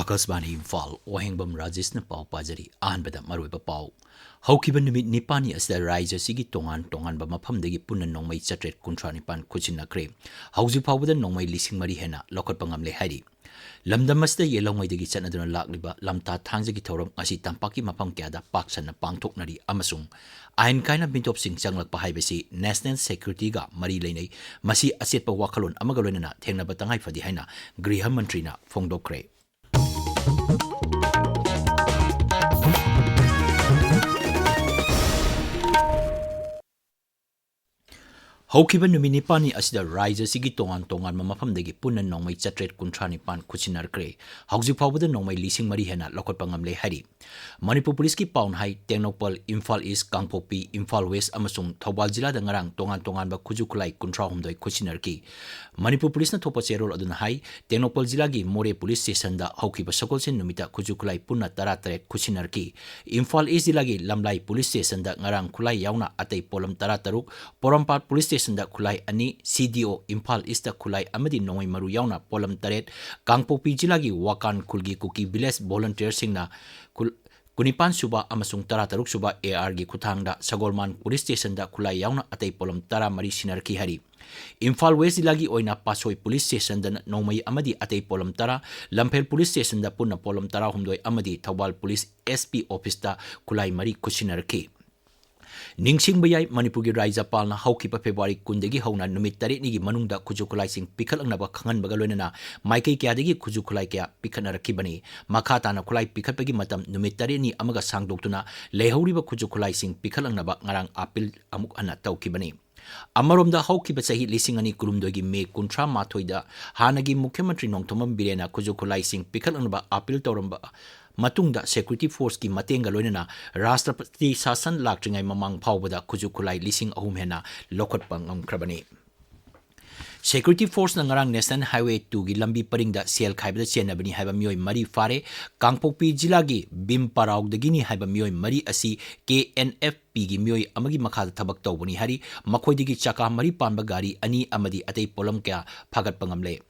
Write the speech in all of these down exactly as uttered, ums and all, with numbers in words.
ꯑꯀꯥꯁꯕꯥꯅꯤ ꯏꯝꯐꯥꯜ, ꯋꯥꯍꯦꯡꯕꯝ ꯔꯥꯖꯦꯁꯅ ꯄꯥꯎ ꯄꯥꯖꯔꯤ꯫ ꯑꯍꯥꯟꯕꯗ ꯃꯔꯨꯑꯣꯏꯕ ꯄꯥꯎ꯫ ꯍꯧꯈꯤꯕ ꯅꯨꯃꯤꯠ ꯅꯤꯄꯥꯜꯅꯤ ꯑꯁꯤꯗ ꯔꯥꯖ꯭ꯌ ꯑꯁꯤꯒꯤ ꯇꯣꯉꯥꯟ ꯇꯣꯉꯥꯟꯕ ꯃꯐꯝꯗꯒꯤ ꯄꯨꯟꯅ ꯅꯣꯡꯃꯩ ꯆꯥꯇ꯭ꯔꯦꯠ ꯀꯨꯟꯊ꯭ꯔꯥ ꯅꯤꯄꯥꯟ ꯈꯨꯠꯁꯤꯟꯅꯈ꯭ꯔꯦ꯫ ꯍꯧꯖꯤꯛ ꯐꯥꯎꯕꯗ ꯅꯣꯡꯃꯩ ꯂꯤꯁꯤꯡ ꯃꯔꯤ ꯍꯦꯟꯅ ꯂꯧꯈꯠꯄ ꯉꯝꯂꯦ ꯍꯥꯏꯔꯤ꯫ ꯂꯝꯗꯝ ꯑꯁꯤꯗ ꯌꯦꯜꯍꯧꯉꯩꯗꯒꯤ ꯆꯠꯅꯗꯨꯅ ꯂꯥꯛꯂꯤꯕ ꯂꯝꯇꯥ ꯊꯥꯡꯖꯒꯤ ꯊꯧꯔꯝ ꯉꯁꯤ ꯇꯝꯄꯥꯛꯀꯤ ꯃꯐꯝ ꯀꯌꯥꯗ ꯄꯥꯛ ꯁꯟꯅ ꯄꯥꯡꯊꯣꯛꯅꯔꯤ ꯑꯃꯁꯨꯡ ꯑꯥꯏꯟ ꯀꯥꯏꯅ ꯃꯤꯇꯣꯞꯁꯤꯡ ꯆꯪꯂꯛꯄ ꯍꯥꯏꯕꯁꯤ national security ꯒ ꯃꯔꯤ ꯂꯩꯅꯩ꯫ ꯃꯁꯤ ꯑꯆꯦꯠꯄ ꯋꯥꯈꯜꯂꯣꯟ ꯑꯃꯒ ꯂꯣꯏꯅꯅ ꯊꯦꯡꯅꯕ ꯇꯉꯥꯏ ꯐꯗꯦ ꯍꯥꯏꯅ ꯒ꯭ꯔꯤꯍ ꯃꯟꯇ꯭ꯔꯤꯅ ꯐꯣꯡꯗꯣꯛꯈ꯭ꯔꯦ꯫ ꯍꯧꯈꯤꯕ ꯅꯨꯃꯤꯠ ꯅꯤꯄꯥꯜꯅꯤ ꯑꯁꯤꯗ ꯔꯥꯖ꯭ꯌ ꯑꯁꯤꯒꯤ ꯇꯣꯉꯥꯟ ꯇꯣꯉꯥꯟꯕ ꯃꯐꯝꯗꯒꯤ ꯄꯨꯟꯅ ꯅꯣꯡꯃꯩ ꯆꯥꯇ꯭ꯔꯦꯠ ꯀꯨꯟꯊ꯭ꯔꯥ ꯅꯤꯄꯥꯟ ꯈꯨꯠꯁꯤꯟꯅꯔꯛꯈ꯭ꯔꯦ꯫ ꯍꯧꯖꯤꯛ ꯐꯥꯎꯕꯗ ꯅꯣꯡꯃꯩ ꯂꯤꯁꯤꯡ ꯃꯔꯤ ꯍꯦꯟꯅ ꯂꯧꯈꯠꯄ ꯉꯝꯂꯦ ꯍꯥꯏꯔꯤ꯫ ꯃꯅꯤꯄꯨꯔ ꯄꯨꯂꯤꯁꯀꯤ ꯄꯥꯎꯅ ꯍꯥꯏ, ꯇꯦꯡꯅꯧꯄꯜ, ꯏꯝꯐꯥꯜ ꯏꯁ, ꯀꯥꯡꯄꯣꯛꯄꯤ, ꯏꯝꯐꯥꯜ ꯋꯦꯁ ꯑꯃꯁꯨꯡ ꯊꯧꯕꯥꯜ ꯖꯤꯂꯥꯗ ꯉꯔꯥꯡ ꯇꯣꯉꯥꯟ ꯇꯣꯉꯥꯟꯕ ꯈꯨꯠꯁꯨ ꯈꯨꯠꯂꯥꯏ ꯀꯨꯟꯊ꯭ꯔꯥ ꯍꯨꯝꯗꯣꯏ ꯈꯨꯠꯁꯤꯟꯅꯔꯛꯈꯤ꯫ ꯃꯅꯤꯄꯨꯔ ꯄꯨꯂꯤꯁꯅ ꯊꯣꯛꯄ ꯆꯦꯔꯣꯜ ꯑꯗꯨꯅ ꯍꯥꯏ, ꯇꯦꯡꯅꯧꯄꯜ ꯖꯤꯂꯥꯒꯤ ꯃꯣꯔꯦ ꯄꯨꯂꯤꯁ ꯁ꯭ꯇꯦꯁꯟꯗ ꯍꯧꯈꯤꯕ ꯁꯒꯣꯜꯁꯦꯟ ꯅꯨꯃꯤꯠꯇ ꯈꯨꯠꯁꯨ ꯈꯨꯠꯂꯥꯏ ꯄꯨꯟꯅ ꯇꯔꯥ ꯇꯔꯦꯠ ꯈꯨꯠꯁꯤꯟꯅꯔꯛꯈꯤ꯫ ꯏꯝꯐꯥꯜ ꯏꯁ ꯖꯤꯂꯥꯒꯤ ꯂꯝꯂꯥꯏ ꯄꯨꯂꯤꯁ ꯁ꯭ꯇꯦꯁꯟꯗ ꯉꯔꯥꯡ ꯈꯨꯠꯂꯥꯏ ꯌꯥꯎꯅ ꯑꯇꯩ ꯄꯣꯠꯂꯝ ꯇꯔꯥ ꯇꯔꯨꯛ, ꯄꯣꯔꯣꯝꯄꯥꯠ ꯄꯨꯂꯤꯁ ꯁ꯭ꯇꯦꯁꯟꯗ ꯈꯨꯠꯂꯥꯏ ꯑꯅꯤ, ꯁꯤ ꯗꯤ ꯑꯣ ꯏꯝꯐꯥꯜ ꯏꯁꯇ ꯈꯨꯠꯂꯥꯏ ꯑꯃꯗꯤ ꯅꯣꯡꯃꯩ ꯃꯔꯨ ꯌꯥꯎꯅ ꯄꯣꯠꯂꯝ ꯇꯔꯦꯠ, ꯀꯥꯡꯄꯣꯛꯄꯤ ꯖꯤꯂꯥꯒꯤ ꯋꯥꯀꯥꯟ ꯈꯨꯜꯒꯤ ꯀꯨꯀꯤ ꯚꯤꯂꯦꯖ ꯚꯣꯂꯨꯟꯇꯤꯌꯔꯁꯤꯡꯅ ꯈꯨꯜ-, ꯀꯨꯟꯅꯤꯄꯥꯟ ꯁꯨꯕ ꯑꯃꯁꯨꯡ ꯇꯔꯥ ꯇꯔꯨꯛ ꯁꯨꯕ ꯑꯦ ꯑꯥꯔꯒꯤ ꯈꯨꯠꯊꯥꯡꯗ ꯁꯒꯣꯜꯃꯥꯟ ꯄꯨꯂꯤꯁ ꯁ꯭ꯇꯦꯁꯟꯗ ꯈꯨꯠꯂꯥꯏ ꯌꯥꯎꯅ ꯑꯇꯩ ꯄꯣꯠꯂꯝ ꯇꯔꯥ ꯃꯔꯤ ꯁꯤꯟꯅꯔꯛꯈꯤ ꯍꯥꯏꯔꯤ꯫ ꯏꯝꯐꯥꯜ ꯋꯦꯁ ꯖꯤꯂꯥꯒꯤ ꯑꯣꯏꯅ ꯄꯥꯠꯁꯣꯏ ꯄꯨꯂꯤꯁ ꯁ꯭ꯇꯦꯁꯟꯗ ꯅꯣꯡꯃꯩ ꯑꯃꯗꯤ ꯑꯇꯩ ꯄꯣꯠꯂꯝ ꯇꯔꯥ, ꯂꯝꯐꯦꯜ ꯄꯨꯂꯤꯁ ꯁ꯭ꯇꯦꯁꯟꯗ ꯄꯨꯟꯅ ꯄꯣꯠꯂꯝ ꯇꯔꯥꯍꯨꯝꯗꯣꯏ ꯑꯃꯗꯤ ꯊꯧꯕꯥꯜ ꯄꯨꯂꯤꯁ ꯑꯦꯁ ꯄꯤ ꯑꯣꯐꯤꯁꯇ ꯈꯨꯠꯂꯥꯏ ꯃꯔꯤ ꯈꯨꯠꯁꯤꯟꯅꯔꯛꯈꯤ꯫ ꯅꯤꯡꯁꯤꯡꯕ ꯌꯥꯏ, ꯃꯅꯤꯄꯨꯔꯒꯤ ꯔꯥꯖ꯭ꯌꯄꯥꯜꯅ ꯍꯧꯈꯤꯕ ꯐꯦꯕ꯭ꯔꯨꯋꯥꯔꯤ ꯀꯨꯟꯗꯒꯤ ꯍꯧꯅ ꯅꯨꯃꯤꯠ ꯇꯔꯦꯠꯅꯤꯒꯤ ꯃꯅꯨꯡꯗ ꯈꯨꯠꯁꯨ ꯈꯨꯠꯂꯥꯏꯁꯤꯡ ꯄꯤꯈꯠꯂꯛꯅꯕ ꯈꯪꯍꯟꯕꯒ ꯂꯣꯏꯅꯅ ꯃꯥꯏꯀꯩ ꯀꯌꯥꯗꯒꯤ ꯈꯨꯠꯁꯨ ꯈꯨꯠꯂꯥꯏ ꯀꯌꯥ ꯄꯤꯈꯠꯅꯔꯛꯈꯤꯕꯅꯤ꯫ ꯃꯈꯥ ꯇꯥꯅ ꯈꯨꯠꯂꯥꯏ ꯄꯤꯈꯠꯄꯒꯤ ꯃꯇꯝ ꯅꯨꯃꯤꯠ ꯇꯔꯦꯠꯅꯤ ꯑꯃꯒ ꯁꯥꯡꯗꯣꯛꯇꯨꯅ ꯂꯩꯍꯧꯔꯤꯕ ꯈꯨꯠꯁꯨ ꯈꯨꯠꯂꯥꯏꯁꯤꯡ ꯄꯤꯈꯠꯂꯛꯅꯕ ꯉꯔꯥꯡ ꯑꯥꯄꯤꯜ ꯑꯃꯨꯛ ꯍꯟꯅ ꯇꯧꯈꯤꯕꯅꯤ꯫ ꯑꯃꯔꯣꯝꯗ, ꯍꯧꯈꯤꯕ ꯆꯍꯤ ꯂꯤꯁꯤꯡ ꯑꯅꯤ ꯀꯨꯟꯍꯨꯝꯗꯣꯏꯒꯤ ꯃꯦ ꯀꯨꯟꯊ꯭ꯔꯥ ꯃꯥꯊꯣꯏꯗ ꯍꯥꯟꯅꯒꯤ ꯃꯨꯈ꯭ꯌ ꯃꯟꯇ꯭ꯔꯤ ꯅꯣꯡꯊꯣꯝꯕꯝ ꯕꯤꯔꯦꯟꯅ ꯈꯨꯠꯁꯨ ꯈꯨꯠꯂꯥꯏꯁꯤꯡ ꯄꯤꯈꯠꯂꯛꯅꯕ ꯑꯥꯄꯤꯜ ꯇꯧꯔꯝꯕ ꯃꯇꯨꯡꯗ security force ꯀꯤ ꯃꯇꯦꯡꯒ ꯂꯣꯏꯅꯅ ꯔꯥꯁꯇ꯭ꯔꯄꯇꯤ ꯁꯥꯁꯟ ꯂꯥꯛꯇ꯭ꯔꯤꯉꯩ ꯃꯃꯥꯡ ꯐꯥꯎꯕꯗ ꯈꯨꯠꯁꯨ ꯈꯨꯠꯂꯥꯏ ꯂꯤꯁꯤꯡ ꯑꯍꯨꯝ ꯍꯦꯟꯅ ꯂꯧꯈꯠꯄ ꯉꯝꯈ꯭ꯔꯕꯅꯤ꯫ Security force ꯅ ꯉꯔꯥꯡ National Highway two ꯒꯤ ꯂꯝꯕꯤ ꯄꯔꯤꯡꯗ ꯁꯦꯜ ꯈꯥꯏꯕꯗ ꯆꯦꯟꯅꯕꯅꯤ ꯍꯥꯏꯕ ꯃꯤꯑꯣꯏ ꯃꯔꯤ ꯐꯥꯔꯦ꯫ ꯀꯥꯡꯄꯣꯛꯄꯤ ꯖꯤꯂꯥꯒꯤ ꯚꯤꯝ ꯄꯔꯥꯎꯗꯒꯤꯅꯤ ꯍꯥꯏꯕ ꯃꯤꯑꯣꯏ ꯃꯔꯤ ꯑꯁꯤ ꯀꯦ ꯑꯦꯟ ꯑꯦꯐ ꯄꯤ ꯒꯤ ꯃꯤꯑꯣꯏ ꯑꯃꯒꯤ ꯃꯈꯥꯗ ꯊꯕꯛ ꯇꯧꯕꯅꯤ ꯍꯥꯏꯔꯤ꯫ ꯃꯈꯣꯏꯗꯒꯤ ꯆꯀꯥ ꯃꯔꯤ ꯄꯥꯟꯕ ꯒꯥꯔꯤ ꯑꯅꯤ ꯑꯃꯗꯤ ꯑꯇꯩ ꯄꯣꯠꯂꯝ ꯀꯌꯥ ꯐꯥꯒꯠꯄ ꯉꯝꯂꯦ꯫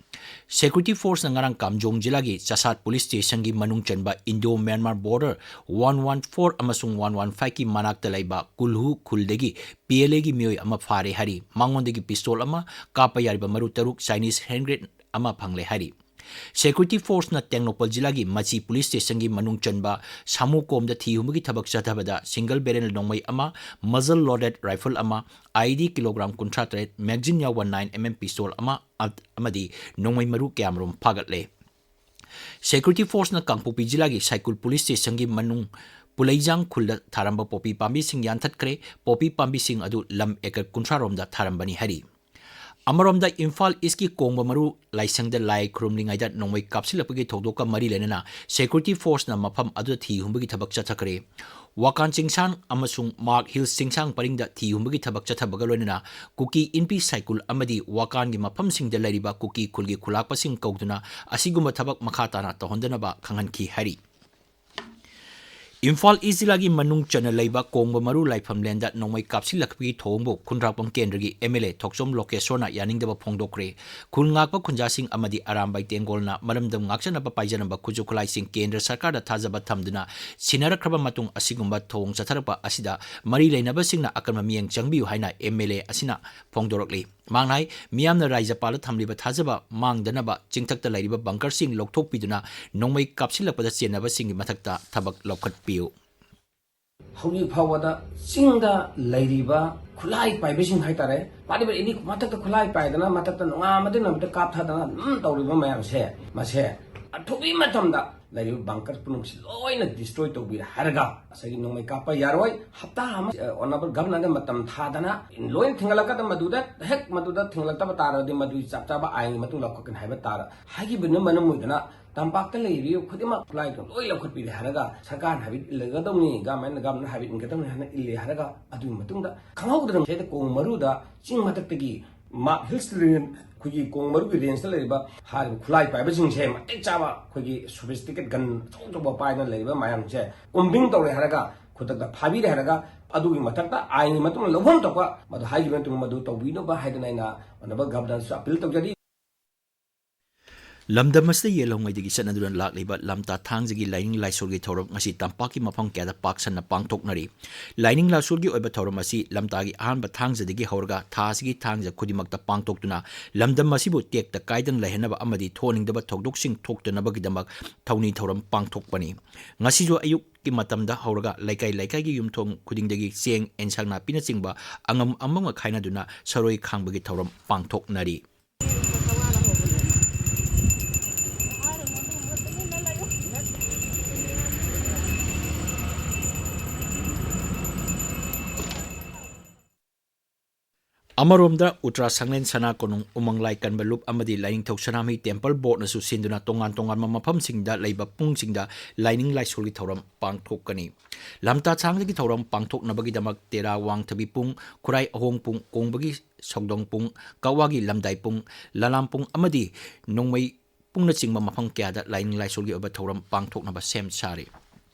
Security Forceꯅ ꯉꯔꯥꯡ ꯀꯥꯝꯖꯣꯡ ꯖꯤꯂꯥꯒꯤ ꯆꯁꯥꯠ Police Stationꯒꯤ ꯃꯅꯨꯡ ꯆꯟꯕ Indo Myanmar Border one one four ꯑꯃꯁꯨꯡ one one fiveꯀꯤ ꯃꯅꯥꯛꯇ ꯂꯩꯕ ꯀꯨꯜꯍꯨ ꯈꯨꯜꯗꯒꯤ PLAꯒꯤ ꯃꯤꯑꯣꯏ ꯑꯃ ꯐꯥꯔꯦ ꯍꯥꯏꯔꯤ꯫ ꯃꯉꯣꯟꯗꯒꯤ pistol ꯑꯃ, ꯀꯥꯞꯄ ꯌꯥꯔꯤꯕ ꯃꯔꯨ ꯇꯔꯨꯛ, Chinese hand grenade ꯑꯃ ꯐꯪꯂꯦ ꯍꯥꯏꯔꯤ꯫ Security Forceꯅ ꯇꯦꯡꯅꯧꯄꯜ ꯖꯤꯂꯥꯒꯤ ꯃꯆꯤ Police Stationꯒꯤ ꯃꯅꯨꯡ ꯆꯟꯕ ꯁꯥꯃꯨꯀꯣꯝꯗ ꯊꯤ ꯍꯨꯝꯕꯒꯤ ꯊꯕꯛ ꯆꯠꯊꯕꯗ single barrel ꯅꯣꯡꯃꯩ ꯑꯃ, muzzle loaded rifle ꯑꯃ, IED ꯀꯤꯂꯣꯒ꯭ꯔꯥꯝ ꯀꯨꯟꯊ꯭ꯔꯥ ꯇꯔꯦꯠ, magazine ꯌꯥꯎꯕ nine MM pistol ꯑꯃ ꯑ-, ꯑꯃꯗꯤ ꯅꯣꯡꯃꯩ ꯃꯔꯨ ꯀꯌꯥꯃꯔꯨꯝ ꯐꯥꯒꯠꯂꯦ꯫ Security Forceꯅ ꯀꯥꯡꯄꯣꯛꯄꯤ ꯖꯤꯂꯥꯒꯤ ꯁꯥꯏꯀꯨꯜ Police Stationꯒꯤ ꯃꯅꯨꯡ ꯄꯨꯂꯩꯖꯥꯡ ꯈꯨꯜꯗ ꯊꯥꯔꯝꯕ ꯄꯣꯄꯤ ꯄꯥꯝꯕꯤꯁꯤꯡ ꯌꯥꯟꯊꯠꯈ꯭ꯔꯦ꯫ ꯄꯣꯄꯤ ꯄꯥꯝꯕꯤꯁꯤꯡ ꯑꯗꯨ ꯂꯝ acre ꯀꯨꯟꯊ꯭ꯔꯥ ꯔꯣꯝꯗ ꯊꯥꯔꯝꯕꯅꯤ ꯍꯥꯏꯔꯤ꯫ ꯑꯃꯔꯣꯝꯗ ꯏꯝꯐꯥꯜ ꯏꯁꯀꯤ ꯀꯣꯡꯕ ꯃꯔꯨ ꯂꯥꯏꯁꯪꯗ ꯂꯥꯏ ꯈꯨꯔꯨꯝꯂꯤꯉꯩꯗ ꯅꯣꯡꯃꯩ ꯀꯥꯞꯁꯤꯜꯂꯛꯄꯒꯤ ꯊꯧꯗꯣꯛꯀ ꯃꯔꯤ ꯂꯩꯅꯅ Security Forceꯅ ꯃꯐꯝ ꯑꯗꯨꯗ ꯊꯤ ꯍꯨꯝꯕꯒꯤ ꯊꯕꯛ ꯆꯠꯊꯈ꯭ꯔꯦ꯫ ꯋꯥꯀꯥꯟ ꯆꯤꯡꯁꯥꯡ ꯑꯃꯁꯨꯡ ꯃꯥꯔꯛ ꯍꯤꯜꯁ ꯆꯤꯡꯁꯥꯡ ꯄꯔꯤꯡꯗ ꯊꯤ ꯍꯨꯝꯕꯒꯤ ꯊꯕꯛ ꯆꯠꯊꯕꯒ ꯂꯣꯏꯅꯅ ꯀꯨꯀꯤ ꯏꯟꯄꯤ ꯁꯥꯏꯀꯨꯜ ꯑꯃꯗꯤ ꯋꯥꯀꯥꯟꯒꯤ ꯃꯐꯝꯁꯤꯡꯗ ꯂꯩꯔꯤꯕ ꯀꯨꯀꯤ ꯈꯨꯜꯒꯤ ꯈꯨꯂꯥꯛꯄꯁꯤꯡ ꯀꯧꯗꯨꯅ ꯑꯁꯤꯒꯨꯝꯕ ꯊꯕꯛ ꯃꯈꯥ ꯇꯥꯅ ꯇꯧꯍꯟꯗꯅꯕ ꯈꯪꯍꯟꯈꯤ ꯍꯥꯏꯔꯤ꯫ ꯏꯝꯐꯥꯜ ꯏꯁ ꯖꯤꯂꯥꯒꯤ ꯃꯅꯨꯡ ꯆꯟꯅ ꯂꯩꯕ ꯀꯣꯡꯕ ꯃꯔꯨ ꯂꯥꯏꯐꯝꯂꯦꯟꯗ ꯅꯣꯡꯃꯩ ꯀꯥꯞꯁꯤꯜꯂꯛꯄꯒꯤ ꯊꯧꯑꯣꯡꯕꯨ ꯈꯨꯟꯗ꯭ꯔꯥꯛꯄꯝ ꯀꯦꯟꯗ꯭ꯔꯒꯤ MLA ꯊꯣꯛꯆꯣꯝ ꯂꯣꯀꯦꯁꯣꯔꯅ ꯌꯥꯅꯤꯡꯗꯕ ꯐꯣꯡꯗꯣꯛꯈ꯭ꯔꯦ꯫ ꯈꯨꯜ ꯉꯥꯛꯄ ꯈꯨꯟꯖꯥꯁꯤꯡ ꯑꯃꯗꯤ ꯑꯔꯥꯝꯕꯥꯏ ꯇꯦꯡꯒꯣꯜꯅ ꯃꯔꯝꯗꯝ ꯉꯥꯛꯆꯅꯕ ꯄꯥꯏꯖꯅꯕ ꯈꯨꯠꯁꯨ ꯈꯨꯠꯂꯥꯏꯁꯤꯡ ꯀꯦꯟꯗ꯭ꯔ ꯁꯔꯀꯥꯔꯗ ꯊꯥꯖꯕ ꯊꯝꯗꯨꯅ ꯁꯤꯟꯅꯔꯛꯈ꯭ꯔꯕ ꯃꯇꯨꯡ ꯑꯁꯤꯒꯨꯝꯕ ꯊꯧꯑꯣꯡ ꯆꯠꯊꯔꯛꯄ ꯑꯁꯤꯗ ꯃꯔꯤ ꯂꯩꯅꯕꯁꯤꯡꯅ ꯑꯀꯟꯕ ꯃꯤꯠꯌꯦꯡ ꯆꯪꯕꯤꯌꯨ ꯍꯥꯏꯅ MLA ꯑꯁꯤꯅ ꯐꯣꯡꯗꯣꯔꯛꯂꯤ꯫ ꯃꯍꯥꯛꯅ ꯍꯥꯏ, ꯃꯤꯌꯥꯝꯅ ꯔꯥꯏꯖꯄꯥꯜꯗ ꯊꯝꯂꯤꯕ ꯊꯥꯖꯕ ꯃꯥꯡꯗꯅꯕ ꯆꯤꯡꯊꯛꯇ ꯂꯩꯔꯤꯕ bunkerꯁꯤꯡ ꯂꯧꯊꯣꯛꯄꯤꯗꯨꯅ ꯅꯣꯡꯃꯩ ꯀꯥꯞꯁꯤꯜꯂꯛꯄꯗ ꯆꯦꯟꯅꯕꯁꯤꯡꯒꯤ ꯃꯊꯛꯇ ꯊꯕꯛ ꯂꯧꯈꯠꯄꯤꯌꯨ꯫ ꯍꯧꯖꯤꯛ ꯐꯥꯎꯕꯗ ꯆꯤꯡꯗ ꯂꯩꯔꯤꯕ ꯈꯨꯠꯂꯥꯏ ꯄꯥꯏꯕꯁꯤꯡ ꯍꯥꯏꯇꯥꯔꯦ, ꯄꯥꯏꯔꯤꯕ ꯑꯦꯅꯤ ꯃꯊꯛꯇ ꯈꯨꯠꯂꯥꯏ ꯄꯥꯏꯗꯅ, ꯃꯊꯛꯇ ꯅꯣꯡꯉꯥꯟꯕꯗꯒꯤ ꯅꯨꯃꯤꯠꯇ ꯀꯥꯞꯊꯗꯅ ꯑꯗꯨꯝ ꯇꯧꯔꯤꯕ ꯃꯌꯥꯝꯁꯦ, ꯃꯁꯦ ꯑꯊꯨꯕꯒꯤ ꯃꯇꯝꯗ ꯂꯩꯔꯤꯕ bunker ꯄꯨꯝꯅꯃꯛꯁꯤ ꯂꯣꯏꯅ destroy ꯇꯧꯕꯤꯔꯦ ꯍꯥꯏꯔꯒ ꯉꯁꯥꯏꯒꯤ ꯅꯣꯡꯃꯩ ꯀꯥꯞꯄ ꯌꯥꯔꯣꯏ꯫ ꯍꯞꯇꯥ ꯑꯃ, ꯑ, honourable governorꯗ ꯃꯇꯝ ꯊꯥꯗꯅ ꯂꯣꯏꯅ ꯊꯤꯡꯒꯠꯂꯛꯀꯗꯕ꯫ ꯃꯗꯨꯗ ꯍꯦꯛ ꯃꯗꯨꯗ ꯊꯤꯡꯒꯠꯂꯛꯇꯕ ꯇꯥꯔꯒꯗꯤ ꯃꯗꯨꯒꯤ ꯆꯞ ꯆꯥꯕ ꯑꯥꯏꯟꯒꯤ ꯃꯇꯨꯡ ꯂꯧꯈꯠꯀꯅꯤ ꯍꯥꯏꯕ ꯇꯥꯔ-, ꯍꯥꯏꯈꯤꯕꯅ ꯃꯔꯝ ꯑꯣꯏꯗꯅ ꯇꯝꯄꯥꯛꯇ ꯂꯩꯔꯤꯕ ꯈꯨꯗꯤꯡꯃꯛ ꯈꯨꯠꯂꯥꯏꯗꯣ ꯂꯣꯏ ꯂꯧꯈꯠꯄꯤꯔꯦ ꯍꯥꯏꯔꯒ ꯁꯔꯀꯥꯔꯅ ꯍꯥꯏꯕ ꯏꯜꯂꯒꯗꯧꯅꯤ, governmentꯅ, governmentꯅ ꯍꯥꯏꯕ ꯏꯟꯒꯗꯧꯅꯤ ꯍꯥꯏꯅ ꯏꯜꯂꯦ ꯍꯥꯏꯔꯒ ꯑꯗꯨꯒꯤ ꯃꯇꯨꯡꯗ ꯈꯪꯍꯧꯗꯅ ꯉꯁꯥꯏꯗ ꯀꯣꯡ ꯃꯔꯨꯗ ꯆꯤꯡ ꯃꯊꯛꯇꯒꯤ ꯃꯥꯔꯛ ꯍꯤꯜꯁ ꯔꯦꯟꯖ, ꯑꯩꯈꯣꯏꯒꯤ ꯀꯣꯡ ꯃꯔꯨꯒꯤ ꯔꯦꯟꯖꯇ ꯂꯩꯔꯤꯕ ꯍꯥꯏꯔꯤꯕ ꯈꯨꯠꯂꯥꯏ ꯄꯥꯏꯕꯁꯤꯡꯁꯦ ꯃꯇꯤꯛ ꯆꯥꯕ ꯑꯩꯈꯣꯏꯒꯤ sophisticated gun ꯑꯆꯧ ꯑꯆꯧꯕ ꯄꯥꯏꯗꯅ ꯂꯩꯔꯤꯕ ꯃꯌꯥꯝꯁꯦ combing ꯇꯧꯔꯦ ꯍꯥꯏꯔꯒ ꯈꯨꯗꯛꯇ ꯐꯥꯕꯤꯔꯦ ꯍꯥꯏꯔꯒ ꯑꯗꯨꯒꯤ ꯃꯊꯛꯇ ꯑꯥꯏꯟꯒꯤ ꯃꯇꯨꯡ ꯂꯧꯐꯝ ꯊꯣꯛꯄ ꯃꯗꯨ ꯍꯥꯏꯈꯤꯕ ꯃꯇꯨꯡ ꯃꯗꯨ ꯇꯧꯕꯤꯅꯕ ꯍꯥꯏꯗꯅ ꯑꯩꯅ honourable governorꯁꯨ appeal ꯇꯧꯖꯔꯤ꯫ ꯂꯝꯗꯝ ꯑꯁꯤꯗ ꯌꯦꯜꯍꯧꯉꯩꯗꯒꯤ ꯆꯠꯅꯗꯨꯅ ꯂꯥꯛꯂꯤꯕ ꯂꯝꯇꯥ ꯊꯥꯡꯖꯒꯤ ꯂꯥꯏꯅꯤꯡ ꯂꯥꯏꯁꯣꯜꯒꯤ ꯊꯧꯔꯝ ꯉꯁꯤ ꯇꯝꯄꯥꯛꯀꯤ ꯃꯐꯝ ꯀꯌꯥꯗ ꯄꯥꯛ ꯁꯟꯅ ꯄꯥꯡꯊꯣꯛꯅꯔꯤ꯫ ꯂꯥꯏꯅꯤꯡ ꯂꯥꯏꯁꯣꯜꯒꯤ ꯑꯣꯏꯕ ꯊꯧꯔꯝ ꯑꯁꯤ ꯂꯝꯇꯥꯒꯤ ꯑꯍꯥꯟꯕ ꯊꯥꯡꯖꯗꯒꯤ ꯍꯧꯔꯒ ꯊꯥ ꯑꯁꯤꯒꯤ ꯊꯥꯡꯖ ꯈꯨꯗꯤꯡꯃꯛꯇ ꯄꯥꯡꯊꯣꯛꯇꯨꯅ ꯂꯝꯗꯝ ꯑꯁꯤꯕꯨ ꯇꯦꯛꯇ ꯀꯥꯏꯗꯅ ꯂꯩꯍꯟꯅꯕ ꯑꯃꯗꯤ ꯊꯣꯛꯍꯟꯅꯤꯡꯗꯕ ꯊꯧꯗꯣꯛꯁꯤꯡ ꯊꯣꯛꯇꯅꯕꯒꯤꯗꯃꯛ ꯊꯧꯅꯤ ꯊꯧꯔꯝ ꯄꯥꯡꯊꯣꯛꯄꯅꯤ꯫ ꯉꯁꯤꯁꯨ ꯑꯌꯨꯛꯀꯤ ꯃꯇꯝꯗ ꯍꯧꯔꯒ ꯂꯩꯀꯥꯏ ꯂꯩꯀꯥꯏꯒꯤ ꯌꯨꯝꯊꯣꯡ ꯈꯨꯗꯤꯡꯗꯒꯤ ꯆꯦꯡ, ꯑꯦꯟꯁꯥꯡ ꯅꯥꯄꯤꯅꯆꯤꯡꯕ ꯑꯉꯝ ꯑꯉꯝꯕ ꯈꯥꯏꯅꯗꯨꯅ ꯁꯔꯣꯏ ꯈꯥꯡꯕꯒꯤ ꯊꯧꯔꯝ ꯄꯥꯡꯊꯣꯛꯅꯔꯤ꯫ ꯑꯃꯔꯣꯝꯗ ꯎꯇ꯭ꯔꯥ ꯁꯪꯂꯦꯟ ꯁꯅꯥ ꯀꯣꯅꯨꯡ ꯎꯃꯪ ꯂꯥꯏ ꯀꯟꯕ ꯂꯨꯞ ꯑꯃꯗꯤ ꯂꯥꯏꯅꯤꯡꯊꯧ ꯁꯅꯥꯃꯍꯤ ꯇꯦꯝꯄꯜ ꯕꯣꯔꯗꯅꯁꯨ ꯁꯤꯟꯗꯨꯅ ꯇꯣꯉꯥꯟ ꯇꯣꯉꯥꯟꯕ ꯃꯐꯝꯁꯤꯡꯗ ꯂꯩꯕ ꯄꯨꯡꯁꯤꯡꯗ ꯂꯥꯏꯅꯤꯡ ꯂꯥꯏꯁꯣꯜꯒꯤ ꯊꯧꯔꯝ ꯄꯥꯡꯊꯣꯛꯀꯅꯤ꯫ ꯂꯝꯇꯥ ꯊꯥꯡꯖꯒꯤ ꯊꯧꯔꯝ ꯄꯥꯡꯊꯣꯛꯅꯕꯒꯤꯗꯃꯛ ꯇꯦꯔꯥ ꯋꯥꯡꯊꯕꯤ ꯄꯨꯡ, ꯈꯨꯔꯥꯏ ꯑꯍꯣꯡ ꯄꯨꯡ, ꯀꯣꯡꯕꯒꯤ ꯁꯧꯗꯣꯡ ꯄꯨꯡ, ꯀꯛꯋꯥꯒꯤ ꯂꯝꯗꯥꯏ ꯄꯨꯡ, ꯂꯂꯥꯝ ꯄꯨꯡ ꯑꯃꯗꯤ ꯅꯣꯡꯃꯩ ꯄꯨꯡꯅꯆꯤꯡꯕ ꯃꯐꯝ ꯀꯌꯥꯗ ꯂꯥꯏꯅꯤꯡ ꯂꯥꯏꯁꯣꯜꯒꯤ ꯑꯣꯏꯕ ꯊꯧꯔꯝ ꯄꯥꯡꯊꯣꯛꯅꯕ ꯁꯦꯝ ꯁꯥꯔꯤ꯫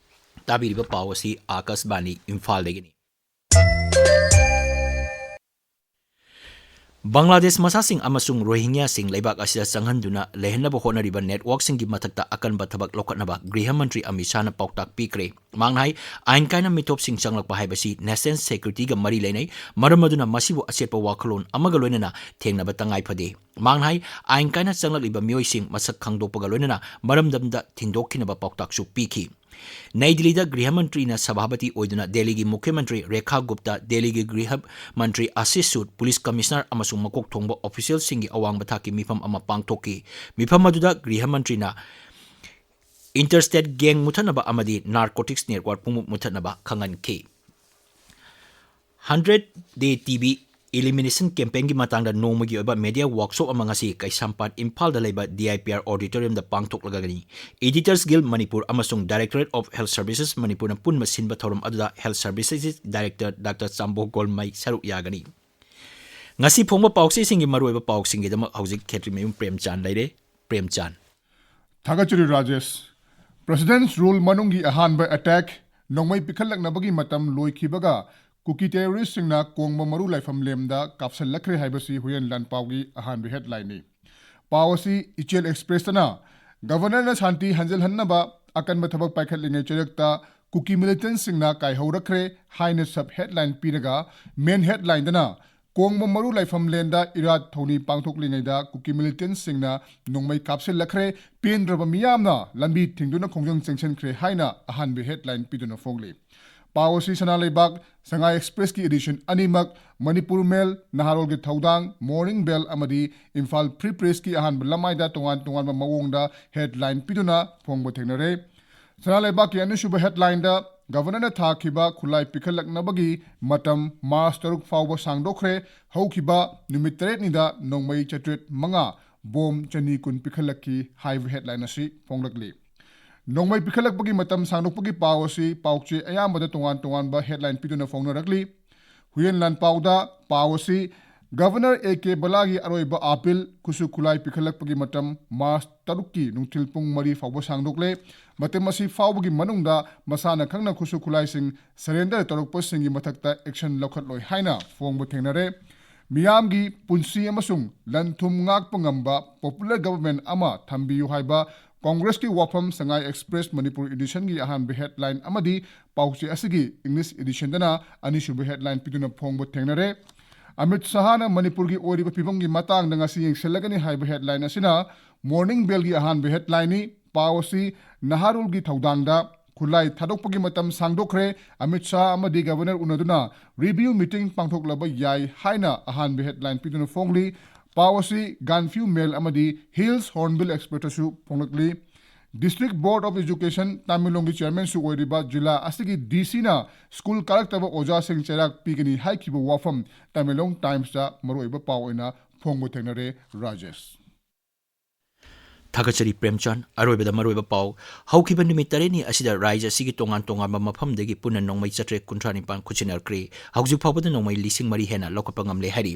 ꯇꯥꯕꯤꯔꯤꯕ ꯄꯥꯎ ꯑꯁꯤ ꯑꯥꯀꯥꯁꯕꯥꯅꯤ ꯏꯝꯐꯥꯜꯗꯒꯤꯅꯤ꯫ ꯕꯪꯒ꯭ꯂꯥꯗꯦꯁ ꯃꯆꯥꯁꯤꯡ ꯑꯃꯁꯨꯡ ꯔꯣꯍꯤꯡꯒ꯭ꯌꯥꯁꯤꯡ ꯂꯩꯕꯥꯛ ꯑꯁꯤꯗ ꯆꯪꯍꯟꯗꯨꯅ ꯂꯩꯍꯟꯅꯕ ꯍꯣꯠꯅꯔꯤꯕ networkꯁꯤꯡꯒꯤ ꯃꯊꯛꯇ ꯑꯀꯟꯕ ꯊꯕꯛ ꯂꯧꯈꯠꯅꯕ ꯒ꯭ꯔꯤꯍ ꯃꯟꯇ꯭ꯔꯤ ꯑꯃꯤꯠ ꯁꯥꯍꯅ ꯄꯥꯎꯇꯥꯛ ꯄꯤꯈ꯭ꯔꯦ꯫ ꯃꯍꯥꯛꯅ ꯍꯥꯏ, ꯑꯥꯏꯟ ꯀꯥꯏꯅ ꯃꯤꯇꯣꯞꯁꯤꯡ ꯆꯪꯂꯛꯄ ꯍꯥꯏꯕꯁꯤ national securityꯒ ꯃꯔꯤ ꯂꯩꯅꯩ, ꯃꯔꯝ ꯑꯗꯨꯅ ꯃꯁꯤꯕꯨ ꯑꯆꯦꯠꯄ ꯋꯥꯈꯜꯂꯣꯟ ꯑꯃꯒ ꯂꯣꯏꯅꯅ ꯊꯦꯡꯅꯕ ꯇꯉꯥꯏ ꯐꯗꯦ꯫ ꯃꯍꯥꯛꯅ ꯍꯥꯏ, ꯑꯥꯏꯟ ꯀꯥꯏꯅ ꯆꯪꯂꯛꯂꯤꯕ ꯃꯤꯑꯣꯏꯁꯤꯡ ꯃꯁꯛ ꯈꯪꯗꯣꯛꯄꯒ ꯂꯣꯏꯅꯅ ꯃꯔꯝꯗꯝꯗ ꯊꯤꯟꯗꯣꯛꯈꯤꯅꯕ ꯄꯥꯎꯇꯥꯛꯁꯨ ꯄꯤꯈꯤ꯫ ꯅꯩ ꯗꯤꯜꯂꯤꯗ ꯒ꯭ꯔꯤꯍ ꯃꯟꯇ꯭ꯔꯤꯅ ꯁꯚꯥꯄꯇꯤ ꯑꯣꯏꯗꯨꯅ ꯗꯦꯜꯂꯤꯒꯤ ꯃꯨꯈ꯭ꯌ ꯃꯟꯇ꯭ꯔꯤ ꯔꯦꯈꯥ ꯒꯨꯞꯇ, ꯗꯦꯜꯂꯤꯒꯤ ꯒ꯭ꯔꯤꯍ ꯃꯟꯇ꯭ꯔꯤ ꯑꯥꯁꯤꯁ ꯁꯨꯗ, ꯄꯨꯂꯤꯁ ꯀꯃꯤꯁꯅꯔ ꯑꯃꯁꯨꯡ ꯃꯀꯣꯛ ꯊꯣꯡꯕ ꯑꯣꯐꯤꯁꯤꯌꯦꯜꯁꯤꯡꯒꯤ ꯑꯋꯥꯡꯕ ꯊꯥꯛꯀꯤ ꯃꯤꯐꯝ ꯑꯃ ꯄꯥꯡꯊꯣꯛꯈꯤ꯫ ꯃꯤꯐꯝ ꯑꯗꯨꯗ ꯒ꯭ꯔꯤꯍ ꯃꯟꯇ꯭ꯔꯤꯅ interstate gang ꯃꯨꯊꯠꯅꯕ ꯑꯃꯗꯤ narcotics network ꯄꯨꯝꯕ ꯃꯨꯊꯠꯅꯕ ꯈꯪꯍꯟꯈꯤ꯫ Hundred Day TB elimination campaignꯒꯤ ꯃꯇꯥꯡꯗ ꯅꯣꯡꯃꯒꯤ ꯑꯣꯏꯕ media workshop ꯑꯃ ꯉꯁꯤ ꯀꯩꯁꯥꯝꯄꯥꯠ ꯏꯝꯐꯥꯜꯗ ꯂꯩꯕ DIPR auditoriumꯗ ꯄꯥꯡꯊꯣꯛꯂꯒꯅꯤ꯫ Editors Guild ꯃꯅꯤꯄꯨꯔ ꯑꯃꯁꯨꯡ Directorate of Health Services ꯃꯅꯤꯄꯨꯔꯅ ꯄꯨꯟꯅ ꯁꯤꯟꯕ ꯊꯧꯔꯝ ꯑꯗꯨꯗ Health Services Director Doctor ꯆꯥꯝꯕꯣ ꯒꯣꯜꯃꯩ ꯁꯔꯨꯛ ꯌꯥꯒꯅꯤ꯫ ꯉꯁꯤ ꯐꯣꯡꯕ ꯄꯥꯎꯆꯦꯁꯤꯡꯒꯤ ꯃꯔꯨꯑꯣꯏꯕ ꯄꯥꯎꯁꯤꯡꯒꯤꯗꯃꯛ ꯍꯧꯖꯤꯛ ꯈꯦꯇ꯭ꯔꯤꯃꯌꯨꯝ ꯄ꯭ꯔꯦꯝꯆꯥꯟ ꯂꯩꯔꯦ꯫ ꯄ꯭ꯔꯦꯝꯆꯥꯟ꯫ ꯊꯥꯒꯠꯆꯔꯤ ꯔꯥꯖꯦꯁ꯫ President's Rule ꯃꯅꯨꯡꯒꯤ ꯑꯍꯥꯟꯕ attack, ꯅꯣꯡꯃꯩ ꯄꯤꯈꯠꯂꯛꯅꯕꯒꯤ ꯃꯇꯝ ꯂꯣꯏꯈꯤꯕꯒ ꯀꯨꯀꯤ terroristꯁꯤꯡꯅ ꯀꯣꯡꯕ ꯃꯔꯨ ꯂꯥꯏꯐꯝ ꯂꯦꯝꯗ ꯀꯥꯞꯁꯤꯜꯂꯛꯈ꯭ꯔꯦ ꯍꯥꯏꯕꯁꯤ ꯍꯨꯏꯌꯦꯟ ꯂꯥꯟꯄꯥꯎꯒꯤ ꯑꯍꯥꯟꯕ headlineꯅꯤ꯫ ꯄꯥꯎ ꯑꯁꯤ ꯏꯆꯦꯜ ꯑꯦꯛꯁꯄ꯭ꯔꯦꯁꯇꯅ ꯒꯕꯔꯅꯔꯅ ꯁꯥꯟꯇꯤ ꯍꯟꯖꯤꯜꯍꯟꯅꯕ ꯑꯀꯟꯕ ꯊꯕꯛ ꯄꯥꯏꯈꯠꯂꯤꯉꯩ ꯆꯩꯔꯛꯇ ꯀꯨꯀꯤ ꯃꯤꯂꯤꯇꯦꯟꯁꯁꯤꯡꯅ ꯀꯥꯏꯍꯧꯔꯛꯈ꯭ꯔꯦ ꯍꯥꯏꯅ ꯁꯕ ꯍꯦꯗꯂꯥꯏꯟ ꯄꯤꯔꯒ ꯃꯦꯟ ꯍꯦꯗꯂꯥꯏꯟꯗꯅ ꯀꯣꯡꯕ ꯃꯔꯨ ꯂꯥꯏꯐꯝ ꯂꯦꯟꯗ ꯏꯔꯥꯠ ꯊꯧꯅꯤ ꯄꯥꯡꯊꯣꯛꯂꯤꯉꯩꯗ ꯀꯨꯀꯤ ꯃꯤꯂꯤꯇꯦꯟꯁꯁꯤꯡꯅ ꯅꯣꯡꯃꯩ ꯀꯥꯞꯁꯤꯜꯂꯛꯈ꯭ꯔꯦ, ꯄꯦꯟꯗ꯭ꯔꯕ ꯃꯤꯌꯥꯝꯅ ꯂꯝꯕꯤ ꯊꯤꯡꯗꯨꯅ ꯈꯣꯡꯖꯪ ꯆꯪꯁꯤꯟꯈ꯭ꯔꯦ ꯍꯥꯏꯅ ꯑꯍꯥꯟꯕ ꯍꯦꯗꯂꯥꯏꯟ ꯄꯤꯗꯨꯅ ꯐꯣꯡꯂꯤ꯫ ꯄꯥꯎ ꯑꯁꯤ ꯁꯅꯥ ꯂꯩꯕꯥꯛ, ꯁꯉꯥꯏ ꯑꯦꯛꯁꯄ꯭ꯔꯦꯁꯀꯤ ꯑꯦꯗꯤꯁꯟ ꯑꯅꯤꯃꯛ, ꯃꯅꯤꯄꯨꯔ ꯃꯦꯜ, ꯅꯍꯥꯔꯣꯜꯒꯤ ꯊꯧꯗꯥꯡ, ꯃꯣꯔꯅꯤꯡ ꯕꯦꯜ ꯑꯃꯗꯤ ꯏꯝꯐꯥꯜ ꯐ꯭ꯔꯤ ꯄ꯭ꯔꯦꯁꯀꯤ ꯑꯍꯥꯟꯕ ꯂꯃꯥꯏꯗ ꯇꯣꯉꯥꯟ ꯇꯣꯉꯥꯟꯕ ꯃꯑꯣꯡꯗ ꯍꯦꯗꯂꯥꯏꯟ ꯄꯤꯗꯨꯅ ꯐꯣꯡꯕ ꯊꯦꯡꯅꯔꯦ꯫ ꯁꯅꯥ ꯂꯩꯕꯥꯛꯀꯤ ꯑꯅꯤꯁꯨꯕ ꯍꯦꯗꯂꯥꯏꯟꯗ ꯒꯕꯔꯅꯔꯅ ꯊꯥꯈꯤꯕ ꯈꯨꯠꯂꯥꯏ ꯄꯤꯈꯠꯂꯛꯅꯕꯒꯤ ꯃꯇꯝ ꯃꯥꯔꯆ ꯇꯔꯨꯛ ꯐꯥꯎꯕ ꯁꯥꯡꯗꯣꯛꯈ꯭ꯔꯦ, ꯍꯧꯈꯤꯕ ꯅꯨꯃꯤꯠ ꯇꯔꯦꯠꯅꯤꯗ ꯅꯣꯡꯃꯩ ꯆꯥꯇ꯭ꯔꯦꯠ ꯃꯉꯥ, ꯕꯣꯝ ꯆꯅꯤ ꯀꯨꯟ ꯄꯤꯈꯠꯂꯛꯈꯤ ꯍꯥꯏꯕ ꯍꯦꯗꯂꯥꯏꯟ ꯑꯁꯤ ꯐꯣꯡꯂꯛꯂꯤ꯫ ꯅꯣꯡꯃꯩ ꯄꯤꯈꯠꯂꯛꯄꯒꯤ ꯃꯇꯝ ꯁꯥꯡꯗꯣꯛꯄꯒꯤ ꯄꯥꯎ ꯑꯁꯤ ꯄꯥꯎꯆꯦ ꯑꯌꯥꯝꯕꯗ ꯇꯣꯉꯥꯟ ꯇꯣꯉꯥꯟꯕ ꯍꯦꯗꯂꯥꯏꯟ ꯄꯤꯗꯨꯅ ꯐꯣꯡꯅꯔꯛꯂꯤ꯫ ꯍꯨꯏꯌꯦꯟ ꯂꯥꯟꯄꯥꯎꯗ ꯄꯥꯎ ꯑꯁꯤ ꯒꯕꯔꯅꯔ ꯑꯦ ꯀꯦ ꯕꯂꯥꯒꯤ ꯑꯔꯣꯏꯕ ꯑꯥꯄꯤꯜ, ꯈꯨꯠꯁꯨ ꯈꯨꯠꯂꯥꯏ ꯄꯤꯈꯠꯂꯛꯄꯒꯤ ꯃꯇꯝ ꯃꯥꯔꯆ ꯇꯔꯨꯛꯀꯤ ꯅꯨꯡꯊꯤꯜ ꯄꯨꯡ ꯃꯔꯤ ꯐꯥꯎꯕ ꯁꯥꯡꯗꯣꯛꯂꯦ꯫ ꯃꯇꯝ ꯑꯁꯤ ꯐꯥꯎꯕꯒꯤ ꯃꯅꯨꯡꯗ ꯃꯁꯥꯅ ꯈꯪꯅ ꯈꯨꯠꯁꯨ ꯈꯨꯠꯂꯥꯏꯁꯤꯡ ꯁꯔꯦꯟꯗꯔ ꯇꯧꯔꯛꯄꯁꯤꯡꯒꯤ ꯃꯊꯛꯇ ꯑꯦꯛꯁꯟ ꯂꯧꯈꯠꯂꯣꯏ ꯍꯥꯏꯅ ꯐꯣꯡꯕ ꯊꯦꯡꯅꯔꯦ꯫ ꯃꯤꯌꯥꯝꯒꯤ ꯄꯨꯟꯁꯤ ꯑꯃꯁꯨꯡ ꯂꯟ ꯊꯨꯝ ꯉꯥꯛꯄ ꯉꯝꯕ ꯄꯣꯄꯨꯂꯔ ꯒꯕꯔꯟꯃꯦꯟ ꯑꯃ ꯊꯝꯕꯤꯌꯨ ꯍꯥꯏꯕ ꯀꯣꯡꯒ꯭ꯔꯦꯁꯀꯤ ꯋꯥꯐꯝ ꯁꯉꯥꯏ ꯑꯦꯛꯁꯄ꯭ꯔꯦꯁ ꯃꯅꯤꯄꯨꯔ ꯏꯗꯤꯁꯟꯒꯤ ꯑꯍꯥꯟꯕ ꯍꯦꯗꯂꯥꯏꯟ ꯑꯃꯗꯤ ꯄꯥꯎꯆꯦ ꯑꯁꯤꯒꯤ ꯏꯪꯂꯤꯁ ꯏꯗꯤꯁꯟꯗꯅ ꯑꯅꯤꯁꯨꯕ ꯍꯦꯗꯂꯥꯏꯟ ꯄꯤꯗꯨꯅ ꯐꯣꯡꯕ ꯊꯦꯡꯅꯔꯦ꯫ ꯑꯃꯤꯠ ꯁꯍꯥꯅ ꯃꯅꯤꯄꯨꯔꯒꯤ ꯑꯣꯏꯔꯤꯕ ꯐꯤꯕꯝꯒꯤ ꯃꯇꯥꯡꯗ ꯉꯁꯤ ꯌꯦꯡꯁꯤꯜꯂꯒꯅꯤ ꯍꯥꯏꯕ ꯍꯦꯗꯂꯥꯏꯟ ꯑꯁꯤꯅ ꯃꯣꯔꯅꯤꯡ ꯕꯦꯜꯒꯤ ꯑꯍꯥꯟꯕ ꯍꯦꯗꯂꯥꯏꯟꯅꯤ꯫ ꯄꯥꯎ ꯑꯁꯤ ꯅꯍꯥꯔꯣꯜꯒꯤ ꯊꯧꯗꯥꯡꯗ ꯈꯨꯠꯂꯥꯏ ꯊꯥꯗꯣꯛꯄꯒꯤ ꯃꯇꯝ ꯁꯥꯡꯗꯣꯛꯈ꯭ꯔꯦ꯫ ꯑꯃꯤꯠ ꯁꯍꯥ ꯑꯃꯗꯤ ꯒꯕꯔꯅꯔ ꯎꯅꯗꯨꯅ ꯔꯤꯚꯤꯌꯨ ꯃꯤꯇꯤꯡ ꯄꯥꯡꯊꯣꯛꯂꯕ ꯌꯥꯏ ꯍꯥꯏꯅ ꯑꯍꯥꯟꯕ ꯍꯦꯗꯂꯥꯏꯟ ꯄꯤꯗꯨꯅ ꯐꯣꯡꯂꯤ꯫ ꯄꯥꯎ ꯑꯁꯤ ꯒꯥꯟꯐ꯭ꯌꯨ ꯃꯦꯜ ꯑꯃꯗꯤ ꯍꯤꯜꯁ ꯍꯣꯔꯟꯕꯤꯜ ꯑꯦꯛꯁꯄ꯭ꯔꯦꯁꯇꯁꯨ ꯐꯣꯡꯂꯛꯂꯤ꯫ ꯗꯤꯁꯇ꯭ꯔꯤꯛ ꯕꯣꯔꯗ ꯑꯣꯐ ꯑꯦꯖꯨꯀꯦꯁꯟ ꯇꯃꯦꯡꯂꯣꯡꯒꯤ ꯆꯦꯌꯔꯃꯦꯟꯁꯨ ꯑꯣꯏꯔꯤꯕ ꯖꯤꯂꯥ ꯑꯁꯤꯒꯤ ꯗꯤ ꯁꯤꯅ ꯁ꯭ꯀꯨꯜ ꯀꯥꯔꯛꯇꯕ ꯑꯣꯖꯥꯁꯤꯡ ꯆꯩꯔꯥꯛ ꯄꯤꯒꯅꯤ ꯍꯥꯏꯈꯤꯕ ꯋꯥꯐꯝ ꯇꯃꯦꯡꯂꯣꯡ ꯇꯥꯏꯝꯁꯇ ꯃꯔꯨꯑꯣꯏꯕ ꯄꯥꯎ ꯑꯣꯏꯅ ꯐꯣꯡꯕ ꯊꯦꯡꯅꯔꯦ꯫ ꯔꯥꯖꯦꯁ꯫ ꯊꯥꯒꯠꯆꯔꯤ ꯄ꯭ꯔꯦꯝꯆꯥꯟ꯫ ꯑꯔꯣꯏꯕꯗ ꯃꯔꯨꯑꯣꯏꯕ ꯄꯥꯎ꯫ ꯍꯧꯈꯤꯕ ꯅꯨꯃꯤꯠ ꯇꯔꯦꯠꯅꯤ ꯑꯁꯤꯗ ꯔꯥꯏꯖ ꯑꯁꯤꯒꯤ ꯇꯣꯉꯥꯟ ꯇꯣꯉꯥꯟꯕ ꯃꯐꯝꯗꯒꯤ ꯄꯨꯟꯅ ꯅꯣꯡꯃꯩ ꯆꯥꯇ꯭ꯔꯦꯠ ꯀꯨꯟꯊ꯭ꯔꯥ ꯅꯤꯄꯥꯟ ꯈꯨꯠꯁꯤꯟꯅꯔꯛꯈ꯭ꯔꯦ꯫ ꯍꯧꯖꯤꯛ ꯐꯥꯎꯕꯗ ꯅꯣꯡꯃꯩ ꯂꯤꯁꯤꯡ ꯃꯔꯤ ꯍꯦꯟꯅ ꯂꯧꯈꯠꯄ ꯉꯝꯂꯦ ꯍꯥꯏꯔꯤ꯫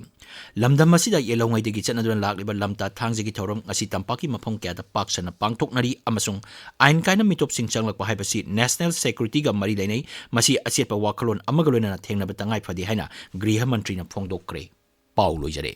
ꯂꯝꯗꯝ ꯑꯁꯤꯗ ꯌꯦꯜꯍꯧꯉꯩꯗꯒꯤ ꯆꯠꯅꯗꯨꯅ ꯂꯥꯛꯂꯤꯕ ꯂꯝꯇꯥ ꯊꯥꯡꯖꯒꯤ ꯊꯧꯔꯝ ꯉꯁꯤ ꯇꯝꯄꯥꯛꯀꯤ ꯃꯐꯝ ꯀꯌꯥꯗ ꯄꯥꯛ ꯁꯟꯅ ꯄꯥꯡꯊꯣꯛꯅꯔꯤ ꯑꯃꯁꯨꯡ ꯑꯥꯏꯟ ꯀꯥꯏꯅ ꯃꯤꯇꯣꯞꯁꯤꯡ ꯆꯪꯂꯛꯄ ꯍꯥꯏꯕꯁꯤ ꯅꯦꯁꯅꯦꯜ ꯁꯦꯀ꯭ꯌꯨꯔꯤꯇꯤꯒ ꯃꯔꯤ ꯂꯩꯅꯩ꯫ ꯃꯁꯤ ꯑꯆꯦꯠꯄ ꯋꯥꯈꯜꯂꯣꯟ ꯑꯃꯒ ꯂꯣꯏꯅꯅ ꯊꯦꯡꯅꯕ ꯇꯉꯥꯏ ꯐꯗꯦ ꯍꯥꯏꯅ ꯒ꯭ꯔꯤꯍ ꯃꯟꯇ꯭ꯔꯤꯅ ꯐꯣꯡꯗꯣꯛꯈ꯭ꯔꯦ꯫ ꯄꯥꯎ ꯂꯣꯏꯖꯔꯦ꯫